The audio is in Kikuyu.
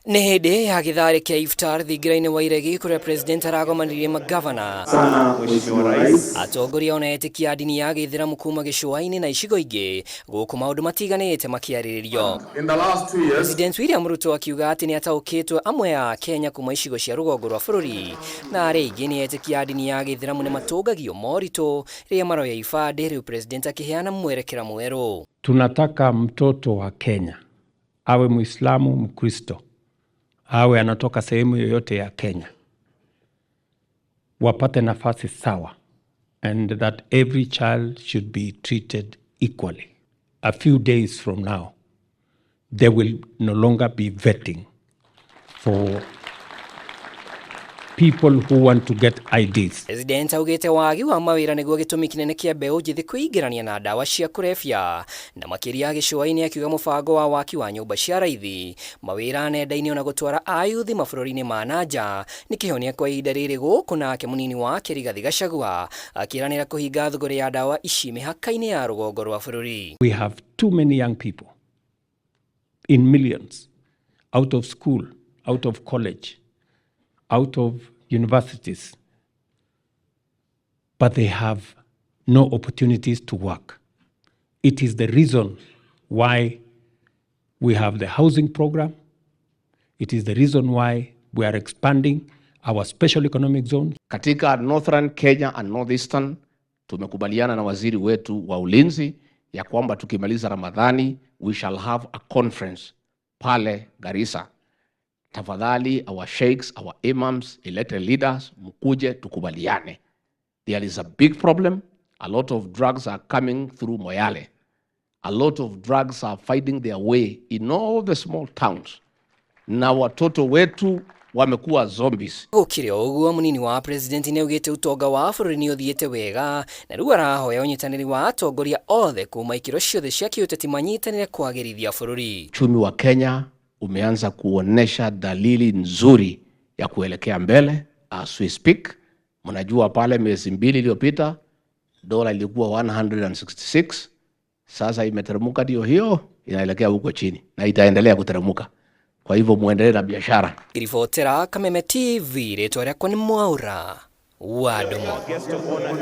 Nĩ hĩndĩ ya gĩtharĩ kĩa iftar thingira-inĩ wa Iregi kũrĩa president aragomanirie magavana, Sana Mheshimiwa Rais. Atongoria ona etĩkia a ndini ya gĩithĩramu kuma gĩcũa-inĩ na icigo ingĩ gũkũ maũndũ matiganĩte makĩarĩrĩrio. In the last 2 years, President William Ruto akiuga atĩ nĩ ataũkĩtwo amwe a Kenya kuma icigo cia rũgongo rwa bũrũri na arĩa aingĩ nĩ etĩkia a ndini ya gĩithĩramu nĩ matũngagio moritũ rĩrĩa maroya ibandĩ. Rĩu president akĩheana mwerekera mwerũ. Tunataka mtoto wa Kenya awe Muislamu, Mkristo, awe anatoka sehemu yoyote ya Kenya, wapate nafasi sawa and that every child should be treated equally. A few days from now, there will no longer be vetting for people who want to get IDs. President augĩte wagi wa mawĩra nĩguo gĩtũmi kĩnene kĩa mbeũ njĩthĩ kwĩingĩrania na ndawa cia kũrebia na makĩria gĩcũa-inĩ, akiuga mũbango wa waki wa nyũmba cia raithi, mawĩra nenda-inĩ ona gũtwara ayuthi mabũrũri-inĩ ma na nja nĩ kĩhonia kwa ihinda rĩrĩ. Gũkũ nake mũnini wake Rigathi Gachagua akĩranĩra kũhinga thũgũrĩ ya ndawa ici mĩhaka-inĩ ya rũgongo rwa bũrũri. We have too many young people in millions out of school, out of college, out of universities, but they have no opportunities to work. It is the reason why we have the housing program. It is the reason why we are expanding our special economic zones. Katika Northern Kenya and Northeastern tumekubaliana na waziri wetu wa ulinzi ya kwamba tukimaliza Ramadhani we shall have a conference pale Garissa. Tafadhali our sheikhs, our imams, elected leaders, mkuje tukubaliane. There is a big problem. A lot of drugs are coming through Moyale. A lot of drugs are finding their way in all the small towns. Na watoto wetu wamekuwa zombies. Gũkĩrĩ o ũguo, mũnini wa president nĩ augĩte ũtonga wa bũrũri nĩ ũthiĩte wega na rĩu arahoya ũnyitanĩri wa atongoria othe kuma ikĩro ciothe cia kĩũteti manyitanĩre kwagĩrithia bũrũri. Uchumi wa Kenya umeanza kuonesha dalili nzuri ya kuelekea mbele as we speak. Mnajua pale miezi 2 iliyopita dola ilikuwa 166, sasa imeteremka, ndio hiyo inaelekea huko chini na itaendelea kuteremka. Kwa hivyo muendelee na biashara. Ngĩribotera Kameme TV, rĩtwa rĩakwa nĩ Mwaura wa Ndung'u.